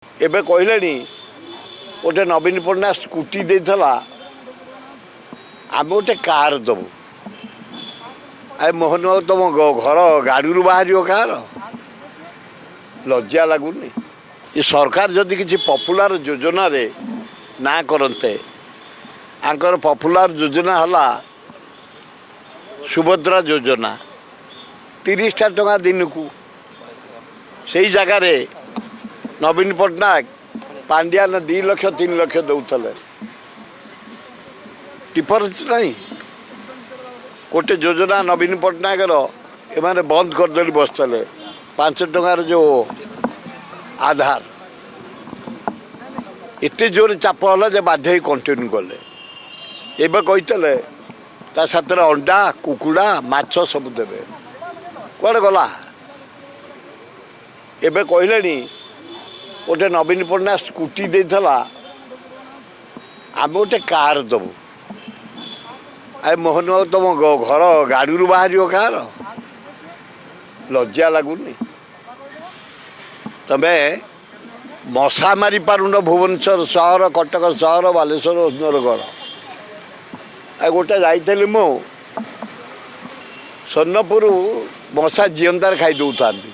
ଏବେ କହିଲେଣି ଗୋଟେ ନବୀନ ପଟ୍ଟନାୟକ ସ୍କୁଟି ଦେଇଥିଲା, ଆମେ ଗୋଟେ କାର୍ ଦେବୁ। ଆରେ ମୋହନ ବାବୁ, ତୁମ ଘର ଗାଡ଼ିରୁ ବାହାରିବ କାର୍? ଲଜ୍ଜା ଲାଗୁନି? ଏ ସରକାର ଯଦି କିଛି ପପୁଲାର ଯୋଜନାରେ ନା କରନ୍ତେ। ଆଙ୍କର ପପୁଲାର ଯୋଜନା ହେଲା ସୁଭଦ୍ରା ଯୋଜନା, 30ଟା ଟଙ୍କା ଦିନକୁ। ସେଇ ଜାଗାରେ ନବୀନ ପଟ୍ଟନାୟକ, ପାଣ୍ଡିଆନ 2 ଲକ୍ଷ, 3 ଲକ୍ଷ ଦେଉଥିଲେ। ଡିଫରେନ୍ସ ନାହିଁ। ଗୋଟେ ଯୋଜନା ନବୀନ ପଟ୍ଟନାୟକର ଏମାନେ ବନ୍ଦ କରିଦେଲି ବସିଥିଲେ, 5 ଟଙ୍କାର ଯେଉଁ ଆଧାର। ଏତେ ଜୋରେ ଚାପ ହେଲା ଯେ ବାଧ୍ୟ ହେଇ କଣ୍ଟିନ୍ୟୁ କଲେ। ଏବେ କହିଥିଲେ ତା ସାଥିରେ ଅଣ୍ଡା, କୁକୁଡ଼ା, ମାଛ ସବୁ ଦେବେ। କୁଆଡ଼େ ଗଲା? ଏବେ କହିଲେଣି ଗୋଟେ ନବୀନ ପଟ୍ଟନାୟକ ସ୍କୁଟି ଦେଇଥିଲା, ଆମେ ଗୋଟେ କାର୍ ଦେବୁ। ଆରେ ମୋହନ ବାବୁ, ତୁମ ଘର ଗାଡ଼ିରୁ ବାହାରିବ କାର୍? ଲଜ୍ଜା ଲାଗୁନି? ତମେ ମଶା ମାରି ପାରୁନ ଭୁବନେଶ୍ୱର ସହର, କଟକ ସହର, ବାଲେଶ୍ୱର, ସୁନ୍ଦରଗଡ଼। ଆଉ ଗୋଟେ ଯାଇଥିଲି ମୁଁ ସ୍ୱର୍ଣ୍ଣପୁର, ମଶା ଜିଅନ୍ତାରେ ଖାଇ ଦେଉଥାନ୍ତି।